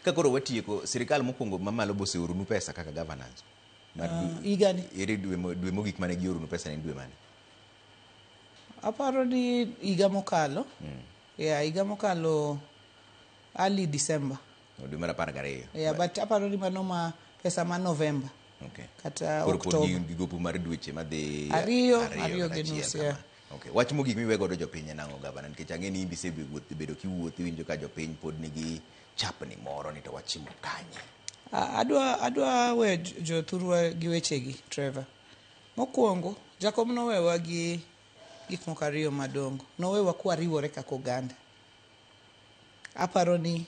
Ka koro watieko, sirikal mokwongo mamalo boseoronu pesa kaka governance? Mar Higani. Ere dwe mogik mane gioronu pesa ne en dwe mane? Aparo ni higa mokalo. Yeah, higa mokalo early December. No, dwe mar 12. Yeah, but aparo ni mano ma pesa ma November. Kata Koro pod October. gin gi gopu mar dweche madhi Ariyo, ariyo ariyo kata gi achiel nus, kama. yeah. Okay. Wach mogik miwe godo jopiny en ang'o, gavana? Nikech ang'e ni in isewuoth, bedo kiwuotho, iwinjo ka jopiny pod nigi chapni moro ni to wachimo kanye. Adwa weyo jothurwa gi wechegi, Trevor. Mokwongo, Jakom nowewa gi gik moko ariyo madongo. Nowewa kwariwore kaka oganda. Aparo ni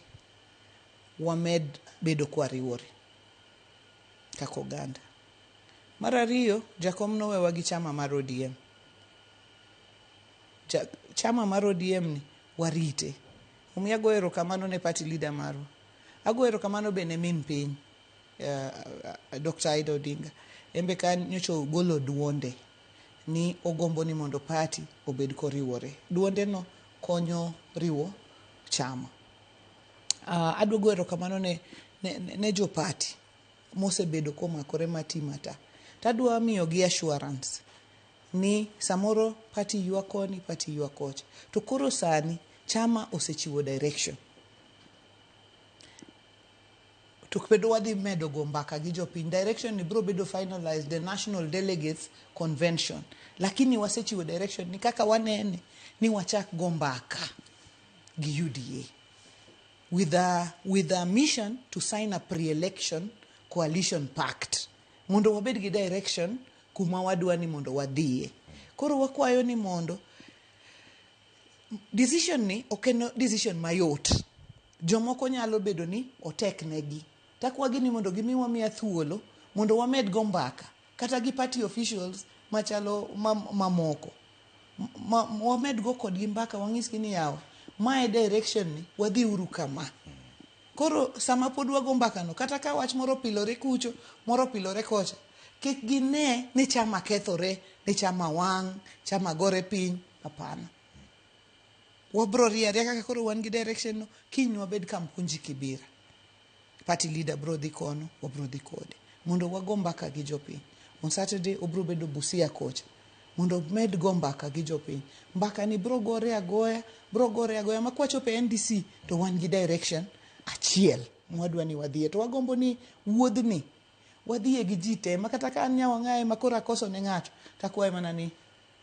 wamed bedo kwariwore kaka oganda. Mar ariyo, Jakom nowewa gi chama mar ODM. Chama mar ODM ni warite. Omiyo agoyo erokamano ne party leader marwa. Agoyo erokamano be ne min piny, Dr. Aida Odinga. Embe ka nyocha ogolo duonde ni ogombo ni mondo party obed koriwore. Duonde no konyo riwo chama. Adwa goyo erokamano ne jo party mosebedo komakore mati mata. Tadwa miyogi assurance ni samoro party ywak koni, party ywak kocha. To koro sani chama osechiwo direction. To bedo wadhi medo go mbaka gi jopiny. Direction ni biro bedo finalized the National Delegates Convention. Lakini wasechiwo direction ni kaka wanene ni wachak go mbaka gi UDA. With a mission to sign a pre-election coalition pact. Mondo wabed gi direction kuma wadwa ni mondo wadhiye. Koro wakwayo ni mondo decision ni ok en decision mayot. Jomoko nyalo bedo ni otek negi. Takwagi ni mondo gimiwa miya thuolo mondo wamed go mbaka kata gi party officials machalo mamoko. Wamed go kodgi mbaka, wanyisgi ni yawa, mae direction ni wadhi uru kama. Koro sama pod wago mbaka no, kata ka wach moro opilore kucho, moro opilore kocha, kik gine ni chama kethore, ni chama wang', chama gore piny, hapana. Wabro rie aria kaka koro wan gi direction no, kiny wabed Kamkunji Kibira. Party leader bro dhi kono, wabro dhi kode. Mondo wago mbaka gi jopiny. On Saturday obro bedo Busia kocha. Mondo omed go mbaka gi jopiny. Mbaka ni bro gore agoya, bro gore agoya. Ma kwachopo e NDC to wan gi direction achiel mwadwa ni wadhiye. To wagombo ni wuodhni wadhiye gi ji te. Ma kata ka an nyawang'aye ma koro akoso ne ng'ato, takwaye mana ni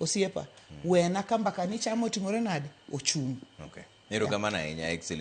osiepa, wena ka mbaka ni chama otimore nade, ochung'. Okay. Erokamano ahinya, Excellency.